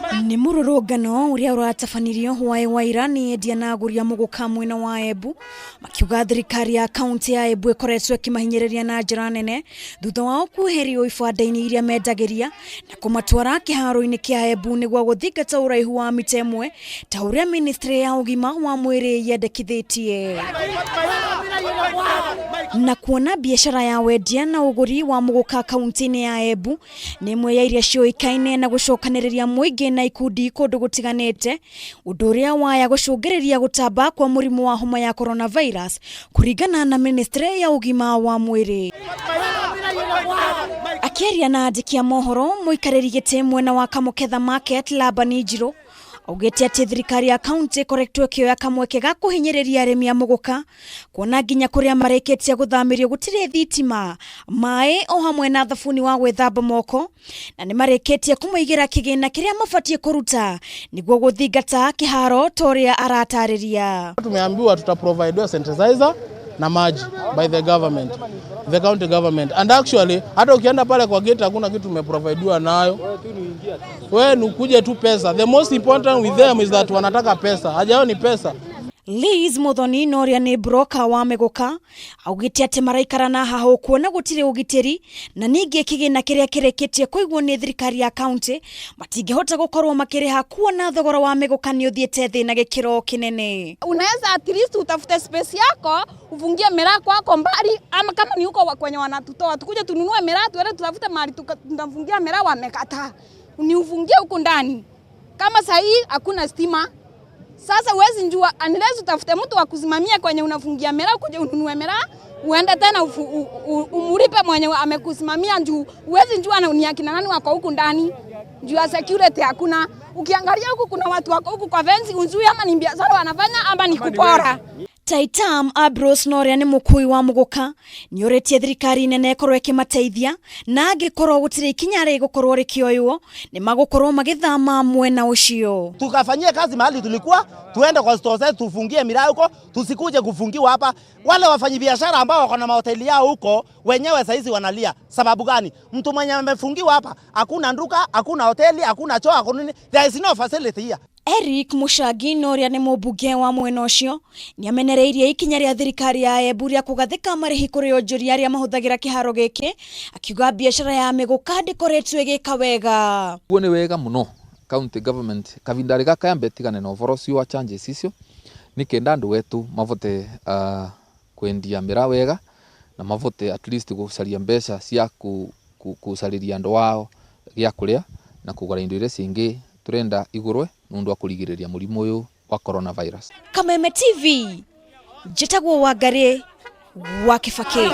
Nĩ mũrũrũngano ũrĩa ũratabanirio hwaĩ wa ira nĩ endia na agũri a mũgũka mwena wa Embu, makiuga thirikari ya kaunti ya Embu ĩkoretwo ĩkĩmahinyĩrĩria na njĩra nene thutha wao kweherio ibanda-inĩ iria mendagĩria na kũmatwara kĩharo-inĩ kĩa Embu nĩguo gũthingata ũraihu wa mita ĩmwe ta ũrĩa ministry ya ũgima wa mwĩrĩ yendekithĩtie. Na kuona biacara ya wendia na ũgũri wa mũgũka kaunti-inĩ ya Embu nĩ ĩmwe ya iria ciũĩkaine na gũcokanĩrĩria mũingĩ na ikundi kũndũ gũtiganĩte, ũndũ ũrĩa waya gũcũngĩrĩria gũtamba kwa mũrimũ wa homa ya coronavirus kũringana na ministry ya ũgima wa mwĩrĩ. Akĩaria na andĩki a mohoro, mũikarĩri gĩtĩ mwena wa Kamũketha Market Labani Njirũ augĩte atĩ thirikari ya kaunti ĩkoretwo ĩkĩoya kamweke ga kũhinyĩrĩria arĩmi a mũgũka kuona nginya kũrĩa marĩkĩtie gũthamĩrio gũtirĩ thitima, maĩ o hamwe na thabuni wa gwĩthamba moko, na nĩ marĩkĩtie kũmaigĩra kĩgĩna kĩrĩa mabatiĩ kũruta nĩguo gũthingata kĩharo ta ũrĩa aratarĩria. Tumeambiwa tutaprovidiwa sanitizer na maji by the government, the county government. And actually hata ukienda pale kwa gate hakuna kitu tumeprovidiwa nayo. Wewe ni ukuje tu pesa. The most important with them is that wanataka pesa. Haja yao ni pesa. Liz Muthoni na ũrĩa nĩ broker wa mĩgũka augĩte atĩ maraikara na hahũ kuona gũtirĩ ũgitĩri na ningĩ kĩgĩna kĩrĩa kĩrĩkĩtie kũigwo nĩ thirikari ya kaunti matingĩhota gũkorwo makĩrĩha kuona thogora wa mĩgũka nĩ ũthiĩte thĩ na gĩkĩro kĩnene. Unaweza at least utafute space yako ufungie miraa kwako mbali, ama kama ni huko kwenye wanatutoa tukuje tununue miraa tuende tutafute mahali tutafungia miraa, wamekataa ni ufungie huku ndani. Kama sahii hakuna stima, sasa huwezi njua, unless utafute mtu wa kusimamia kwenye unafungia miraa, ukuje ununue miraa uende tena umulipe mwenye amekusimamia, juu huwezi njua ni akina nani wako huku ndani, juu ya security hakuna. Ukiangalia huku kuna watu wako huku kwa fence, unjui ama ni biashara wanafanya ama ni kupora. Taitam Abros na ũrĩa nĩ mũkui wa mũgũka nĩ ũrĩtie thirikari nene ĩkorwo ĩkĩmateithia na angĩkorwo gũtirĩ ikinya rĩgũkorwo rĩkĩoywo nĩ magũkorwo magĩthama mwena ũcio. Tukafanyie kazi mahali tulikuwa, tuende kwa store zetu tufungie miraa huko, tusikuje kufungiwa hapa. Wale wafanyabiashara ambao wako na mahoteli yao huko wenyewe saizi wanalia. Sababu gani? Mtu mwenye amefungiwa hapa, hakuna duka, hakuna hoteli, hakuna choo, hakuna nini. There is no facility here. Eric Muchangi na ũrĩa nĩ mũmbunge wa mwena ũcio nĩ amenereirie ikinya rĩa thirikari ya Embu rĩa kũgathĩka marĩhi kũrĩ onjoria arĩa mahũthagĩra kĩharo gĩkĩ, akiuga biacara ya mĩgũka ndĩkoretwo ĩgĩka wega. Guo nĩ wega mũno county government kavinda rĩga kayambe tigane na ũboro ũcio wa charges icio nĩ kenda andũ wetu mavote kwendia mĩraa wega na mavote at least gũcaria mbeca cia gũcarĩria andũ ao gĩa kũrĩa na kũgũra indo iria cingĩ tũrenda igũrwe nũndũ wa kũrigĩrĩria mũrimũ ũyũ wa coronavirus. Kameme TV, njĩtagwo Wangarĩ wa Kĩbakĩ.